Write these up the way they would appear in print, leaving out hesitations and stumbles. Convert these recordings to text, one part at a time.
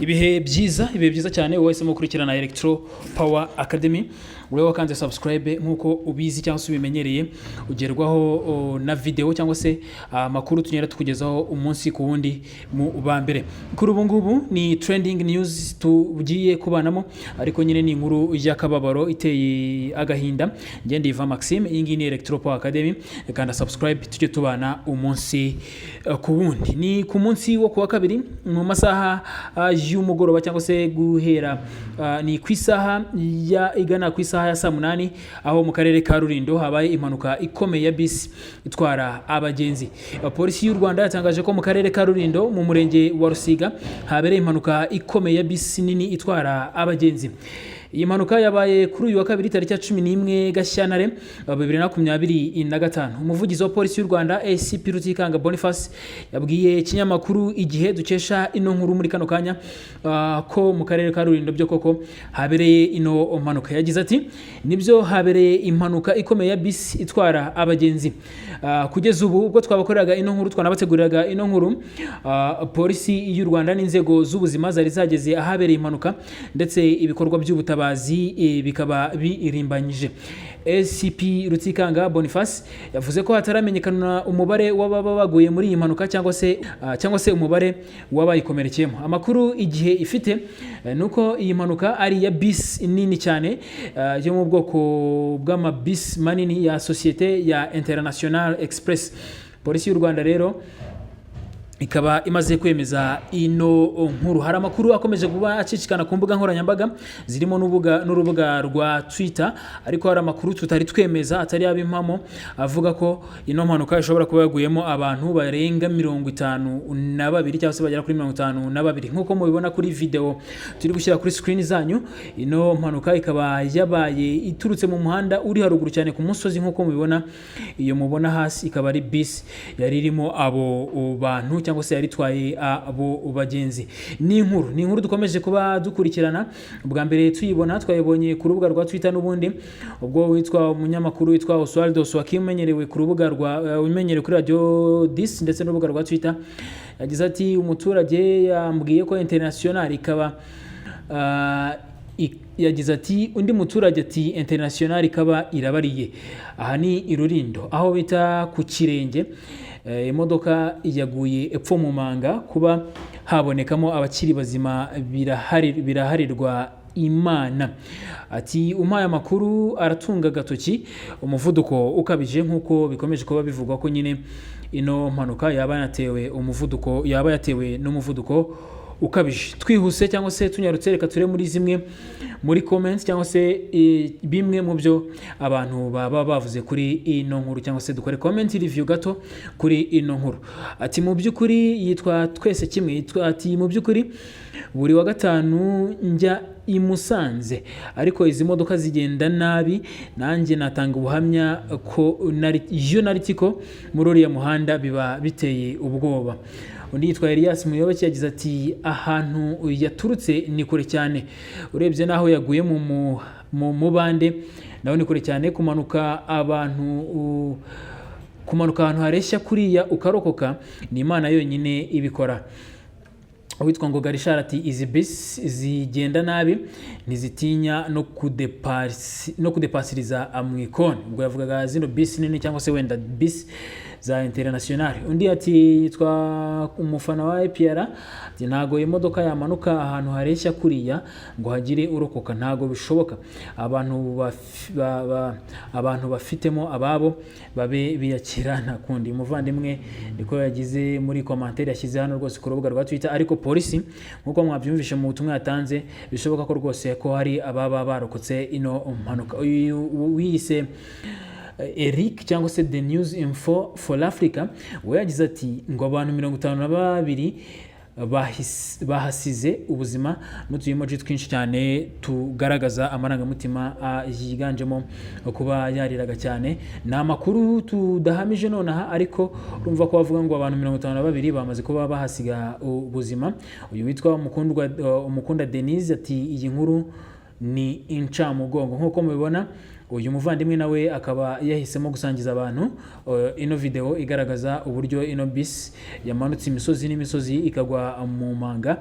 Ibihe byiza, ibihe byiza cyane. Wowe wahisemo gukurikirana Electro Power Academy, wowe wakanze subscribe, nk'uko ubizi cyangwa se ubimenyereye, ugerwaho na video cyangwa se amakuru tugenda tukugezaho umunsi ku wundi mu ba mbere. Kuri ubu ngubu ni trending news tugiye kubanamo, ariko nyine ni inkuru y'akababaro iteye agahinda. Ngende Iva Maxime, iyi ngiyi ni Electro Power Academy. Kanda subscribe tujye tubana umunsi ku wundi. Ni ku munsi wo kuwa kabiri mu masaha y'umugoroba, cyangwa se guhera ni ku isaha ya igana ku isaha ya saa 8, aho mu karere ka Rulindo habaye impanuka ikomeye ya bisi itwara abagenzi. Polisi y'u Rwanda yatangaje ko mu karere ka Rulindo, mu murenge wa Rusiga, habereye impanuka ikomeye ya bisi nini itwara abagenzi. Iyi mpanuka yabaye kuri uyu wa kabiri, tariki ya 11 Gashyantare 2025. Umuvugizi wa Polisi y'u Rwanda, ACP Rutikanga Boniface, yabwiye ikinyamakuru Igihe dukesha ino nkuru muri kano kanya ko mu karere ka Rulindo byo koko habereye ino mpanuka. Yagize ati: "Nibyo, habereye impanuka ikomeye ya bisi itwara abagenzi. Kugeza ubu ubwo twabakoreraga ino nkuru, twanabateguriraga ino nkuru, Polisi y'u Rwanda n'inzego z'ubuzima zari zageze ahabereye impanuka, ndetse ibikorwa by'ubutabazi bikaba birimbanyije." ACP Rutikanga Boniface yavuze ko hataramenyekana umubare w'ababa baguye muri iyi mpanuka cyangwa se umubare w'abayikomerekeyemo. Amakuru Igihe ifite ni uko iyi mpanuka ari iya bisi nini cyane yo mu bwoko bw'amabisi manini ya sosiyete ya International Express. Polisi y'u Rwanda rero ikaba imaze kwemeza ino nkuru. Hari amakuru akomeje kuba acicikana ku mbuga nkoranyambaga zirimo n'urubuga rwa Twitter, ariko hari amakuru tutari twemeza, atari yaba impamo, avuga ko ino mpanuka ishobora kuba yaguyemo abantu barenga 52 cyangwa se bagera kuri 52, nk'uko mubibona kuri video turi gushyira kuri screen zanyu. Ino mpanuka ikaba yabaye iturutse mu muhanda uri haruguru cyane ku musozi, nk'uko mubibona. Iyo mubona hasi ikaba ari bisi yari irimo abo bantu cyangwa se yari itwaye abo bagenzi. Ni inkuru dukomeje kuba dukurikirana. Bwa mbere tuyibona, twayibonye ku rubuga rwa Twitter n'ubundi, ubwo witwa umunyamakuru witwa Oswaldo Swaki, umenyerewe ku rubuga rwa umenyerewe kuri Radio 10 ndetse n'urubuga rwa Twitter, yagize ati: "Umuturage yambwiye ko International ikaba yagize ati: "Undi muturage ati International ikaba irabariye. Aha ni i Rulindo aho bita ku Kirenge. Imodoka yaguye epfo mu manga. Kuba habonekamo abakiri bazima biraharirwa Imana." Ati: "Umpaye amakuru aratunga agatoki umuvuduko ukabije, nk'uko bikomeje kuba bivugwa ko nyine ino mpanuka yaba yatewe umuvuduko, yaba yatewe n'umuvuduko ukabije." Twihuse cyangwa se tunyarutse, reka ture muri zimwe muri comments cyangwa se bimwe mu byo abantu baba bavuze kuri ino nkuru, cyangwa se dukore comment review gato kuri ino nkuru. Ati: "Mu by'ukuri," yitwa Twese Kimwe, yitwa, ati: "Mu by'ukuri buri wa gatanu njya i Musanze, ariko izi modoka zigenda nabi. Nanjye natanga ubuhamya ko iyo naritiko muri uriya muhanda biba biteye ubwoba." Undi yitwa Elias Muyoboke, yagize ati: "Ahantu yaturutse ni kure cyane, urebye n'aho yaguye mu mubande naho ni kure cyane. Kumanuka abantu kumanuka ahantu hareshya kuriya ukarokoka, ni Imana yonyine ibikora." Uwitwa ngo Garishara ati: "Izi bisi zigenda nabi, ntizitinya no kudepasiriza mu ikoni." Ubwo yavugaga zino bisi nini cyangwa se wenda bisi za International. Undi ati, yitwa umufana wa APR, ati: "Ntago imodoka yamanuka ahantu hareshya kuriya ngo hagire urokoka, ntago bishoboka. Abantu bafitemo ababo babe biyakira, nta kundi." Umuvandimwe niko yagize muri commentaire yashyize hano rwose ku rubuga rwa Twitter. Ariko polisi, nk'uko mwabyumvishe mu butumwa yatanze, bishoboka ko rwose ko hari ababa barokotse ino mpanuka. Uyu wiyise Eric cyangwa se The News Info for Africa, we yagize ati ngo abantu 52 bahasize ubuzima, n'utu emoji twinshi cyane tugaragaza amarangamutima yiganjemo kuba yariraga cyane. Ni amakuru tudahamije nonaha, ariko urumva ko bavuga ngo abantu 52 bamaze kuba bahasiga ubuzima. Uyu witwa Umukunda Denise ati: "Iyi nkuru ni incamugongo." Nk'uko mubibona Uyu muvandimwe nawe akaba yahisemo gusangiza abantu ino video igaragaza uburyo ino bisi yamanutse imisozi n'imisozi ikagwa mu manga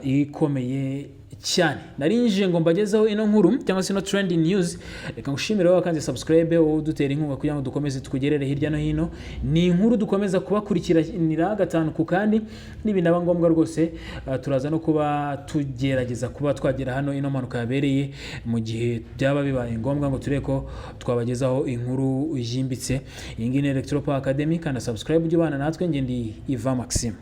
ikomeye cyane. Narinje ngo mbagezeho ino nkuru cyangwa se ino trending news. Reka ngushimire wowe wakanze subscribe, wowe udutera inkunga kugira ngo dukomeze tukugerere hirya no hino. Ni inkuru dukomeza kubakurikiranira gatanu ku kandi. Nibinaba ngombwa rwose, turaza no kuba tugerageza kuba twagera hano ino mpanuka yabereye mu gihe byaba bibaye ngombwa, ngo turebe ko twabagezaho inkuru yimbitse. Iyi ngiyi ni Electro Power Academy. Kanda subscribe ujye ubana natwe. Njye ndi Iva Maxime.